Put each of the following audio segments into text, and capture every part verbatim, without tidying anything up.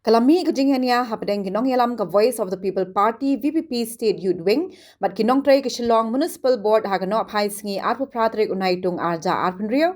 Ka la mih ka jingïania hapdeng ki nongïalam ka Voice of the People Party, V P P State Youth Wing, bad ki nongtrei ka Shillong Municipal Board ha ka nohphai sngi arphew phra tarik u Naitung arhajar arphew hynriew.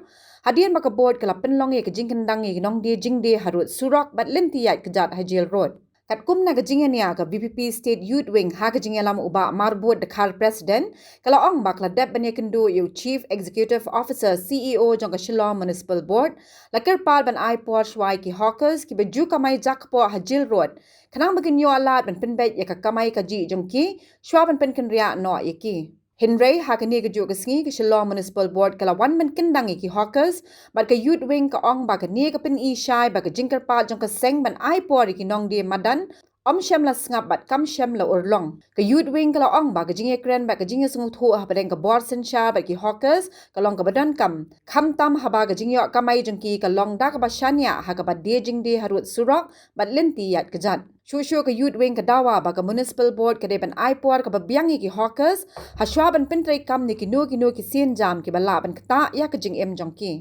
Hadien ba ka board ka la pynlong ïa ka jingkyndang ïa ki nongdie jingdie harud surok bad lynti ïaid kjat ha Jail Road. Katkum na ka jingïania ka V P P State Youth Wing ha ka jingïalam u Bah Marbud Dkhar President, ka la ong ba ka la dep ban ïakynduh ïa u Chief Executive Officer, C E O jong ka Shillong Municipal Board, la kyrpad ban ai por shuwa ïa ki hawkers kiba ju kamai jakpoh ha Jail Road, khnang ba kin ïoh lad ban pynbeit ïa ka kamai kajih jong ki shuwa ban pynkynriah noh ïa ki. Hynrei ha kane kajuh ka sngi ka Shillong Municipal Board ka la wan ban kyndang ïa ki hawkers, bad ka Youth Wing ka ong ba kane ka pyni shai ba ka jingkyrpad jong ka seng ban ai por ïa ki nongdie madan ym shym la sngap bad kam shym la urlong. Ka Youth Wing ka la ong ba ka jingïakren bad ka jingïasngewthuh hapdeng ka bor synshar bad ki hawkers ka long kaba donkam, khamtam haba ka jingïoh kamai jong ki ka long da kaba shaniah ha kaba die jingdie harud surok bad lynti ïaid kjat. Shuh shuh ka Youth Wing ka dawa ba ka Municipal Board ka dei ban ai por kaba biang ïa ki hawkers ha shuwa ban pyntreikam ïa kino kino ki sienjam kiba lah ban ktah ïa ka jingim jong ki.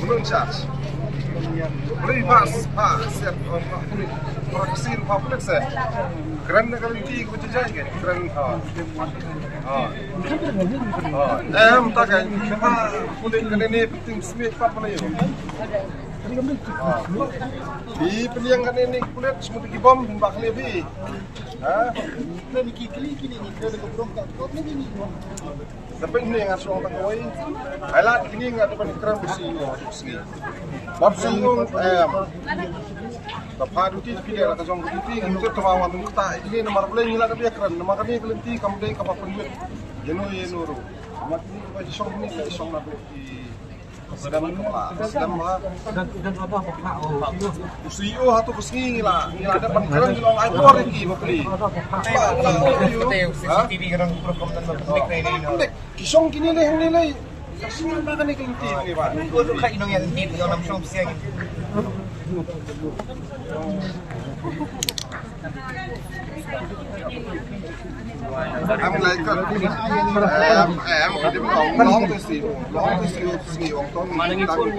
Belum charge. Beli bas, ha, siap, ha, beli. Orang kesini, ha, beli, siap. Keren na ka lynti ka jajai ke? Keren, ha. Ha. Ha. Em, tak kan. Ha, kulit kena ni penting semit pat mana ya? Ha. Di peniang kena ni kulit semut ki bom, bak ni bi. Ha? Kena ni kikli kini ni, kena ni keberong kat kot ni ni. Tapi ni ngan suang tang kawai. Ai lad kini ngan tu ban kren besi o sini. Bab sini o em. Bab ha duty pide la ka jong duty ngan tu tawa wan tu ta ini namar boleh ngi la ka biak kren namar kani ka lynti kam dei kaba pynwit. Yeno yeno ru. Namar kini kaba jisong ni ka jisong na duty. Sedang kepala, sedang ha. Dan dan ada apa kena oh. U C E O ha tu ka sngi ngi la, ngi la dep ban kren ngi long ai por ïa ki bapli. Ada apa kena. Ba, ba, ba, C C T V kadang pura kam dan public ni ni. Public. Ki shong kini leh, ni leh. Ka sngi ba kane ka lynti ni ba. Ko tu ka inong ïa lynti ïa nam shong siang. Am lai ka. Em, em, ka dim long, long tu si, long tu si, si ong tong. Mana ngi pun.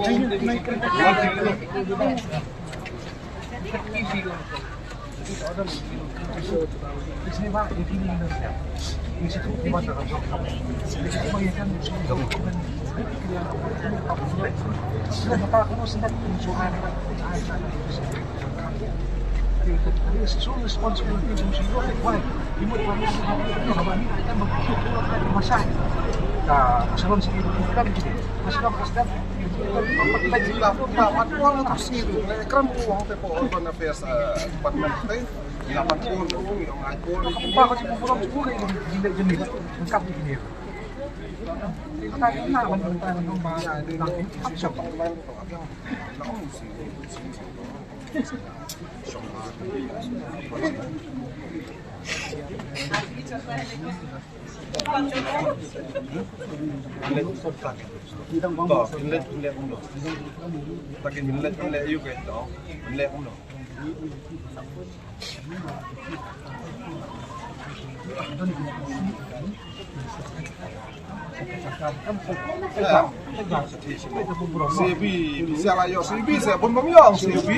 C B, bisa la ïoh C B, sa bun bam ïoh C B.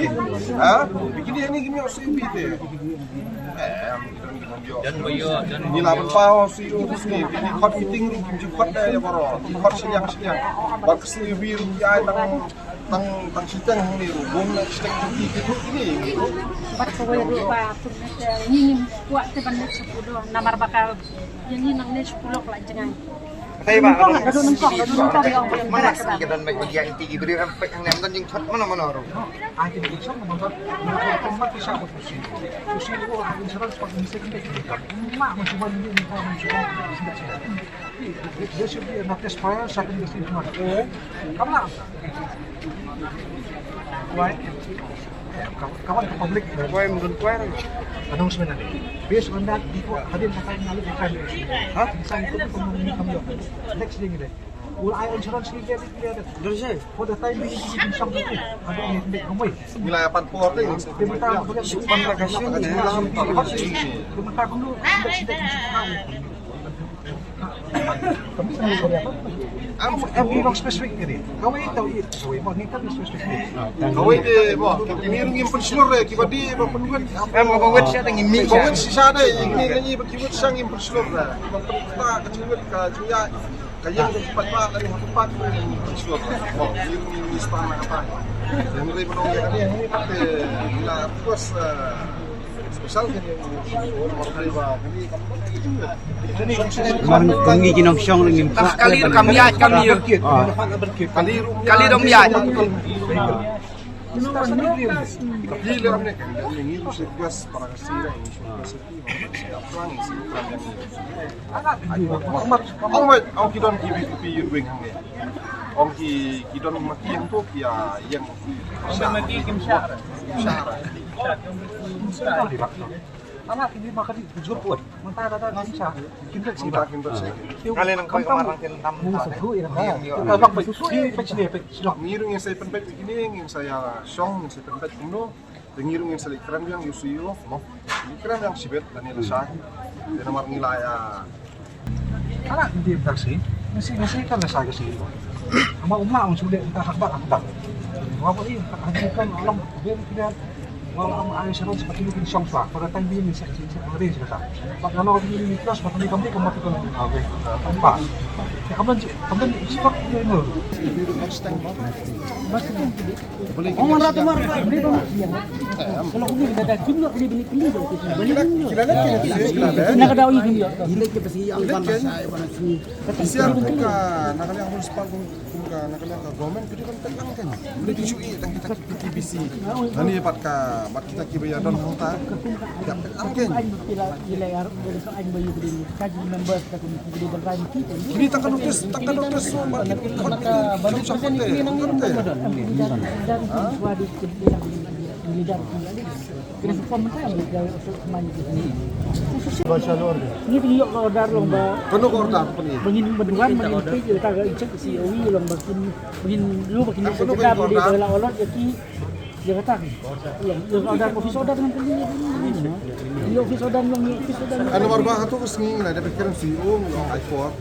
Ha? Bikini ni kim ïoh C B te. Eh, ngi la ban paw C B, bikini khot meeting ruh kim ju khot da ïa baroh. Khot shiliang shiliang. Bad C B ruh ïa tang tang tang shiteng ni ruh. Bun shiteng ki ki ruh ni. Bad kawei ruh ba ngi ngim kwah te ban leit sha pud namar ba ka Ïa ngi nangne sha pulok la jngai. Katai ba ka don, ka don, ka don, ka don, ka don. Mana sih ka don mai bagi yang tinggi beri sampai yang nem don jingthot mana mana ro. Ai ti song mana don. Mana don tempat bisa buat kursi. Kursi itu orang insurance pakai bisa kan. Mak mencuba ni, mak mencuba. There should be a notice file, second this is not. Come on. Why? Ka wan ka public. Why, mun kwai. Announcement ade. Based on that, before hadien ka time na lu ka. Ha? Sa ikut pun mun kam yo. Next thing ide. Ul ai insurance ni ke dia. Dur se. For the time being, kita bisa sampai. Ada ni, ni kami. Nilai apa por ni? Kita minta apa? Super kasih ni. Kita minta dulu. Em, em, i long specific kane. Kawei tau i, kawei mo, ni tau specific kane. Kawei de mo, kini ruh ngim pynshlur de, kiba die ba pynwit. Em, ba wit shisha de ngim mih. Ba wit shisha de, ngim mih, ngim mih, ba ki wit shisha ngim pynshlur de. Ba pynta ka jingwit ka jingïaid, ka ïeng ka pat ba, ka ïeng ka pat, ngim pynshlur de. Mo, ngim mih shisha na ka pat. Yang dei ba long ïa kane, ngim pat, eh, la request, eh, Mar ngi ki nongshong ngi. Kali kam ïaid kam ïa. Kali dom ïaid. Ong ki don ki, ki, ki ïing wing hangne. Ong ki, ki don ma ki ïing to ki ïa ïeng. Ong ma ki kim shah. Kim shah. Ala ki ma ka di jur puan. Mynta da da kim shah. Kim da shi ba. Kali nang koi kamar nang kin tam. Mu sa tu ira. Ka bang pa su su pa chine pa chilok. Ngi ruh ngin sa pynpeit kine, ngin sa ïa shong, ngin sa pynpeit kumno. Te ngi ruh ngin sa leit kren biang ïa u C E O mo. Leit kren biang shibit da ne la shai. Te namar ngi la ïa Ala ndim tak si, nasi nasi kan la shai ka C E O. Ama umma ong sulit ta hak bak hak bak. Wa ba i hak hak kan alam ben kida. Wa am ai sharon seperti ni kin shong shwa. Pada time ni sa sa sa arrange ka. Ba kalau ni ni plus ba ni kami kami tu kan ave. Apa? Ya kaman kaman stok ni no. Next time. Ong wan ratu mar beli bang. Kalau aku beli dah jumlah beli beli beli. Beli beli. Nak ada oi jumlah. Gila kita pasti yang panas saya panas ni. Siang kum ka na ka liang municipal kum, kum ka na ka liang ka government kita kan tang kan. Beli tu shui tang kita P T B C. Ani bat ka bat kita ki ba ïa don hangta. Ya kan. Gila gila ya. Kini tang ka notis, tang ka notis so ba kini ka notis so ba kini nang ni nang ba don. Ni tang yok ka order long ba. Kano ka order pa ni? Bangin baduan bangin pe je ta ga inchek si awi long ba kin bangin lu ba kin inchek ta ba di la order ya ki. Dia kata, ya, ya ada office order dengan kami ni. Ya, office order yang office order. Anu marba hatu ka sngi na da pikiran si um long I four.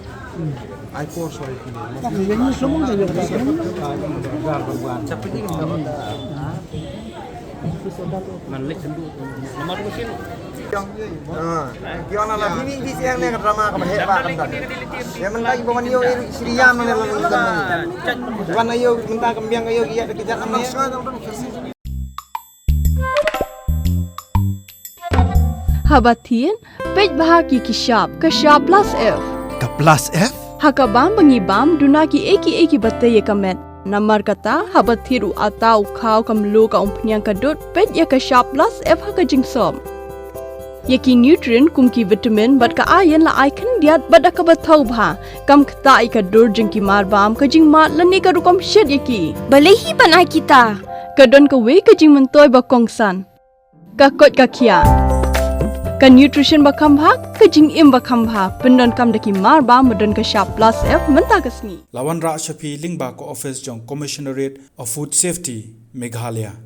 I four so I four. Tapi yang ni semua dia kata. Siapa ni? Office order. Man lek sendu. Nama tu mesin? Ki ong la bini di siang ne ka drama ka ba heh ba kan. Ya mynta ki ba wan ïoh iri siriam ne la. Wan ïoh mynta ka biang ïoh ïa da ki jat ne. Haba thin peit bha ki ki shap ka shap plus F. Ka plus F? Ha ka bam ba ngi bam duna ki ei ki ei ki ba tei ïa ka met. Namar kata haba thied u ata u khaw ka mluh ka umphniang ka dud peit ïa ka shap plus F ha ka jingsop. Ïa ki nutrient kum ki vitamin bad ka iron la ai khyndiat bad da kaba thaw bha. Kam ktah ïa ka dur jong ki marbam ka jingmad lane ka rukom shet ïa ki. Balei hi ban ai kita? Ka don kawei ka jingmyntoi ba kongsan. Ka koit ka khiah. Ka nutrition ba kham bha, ka jingim ba kham bha. Pyndonkam da ki marbam ba don ka shap plus F mynta ka sngi. La wanrah sha phi lyngba ka office jong Commissionerate of Food Safety, Meghalaya.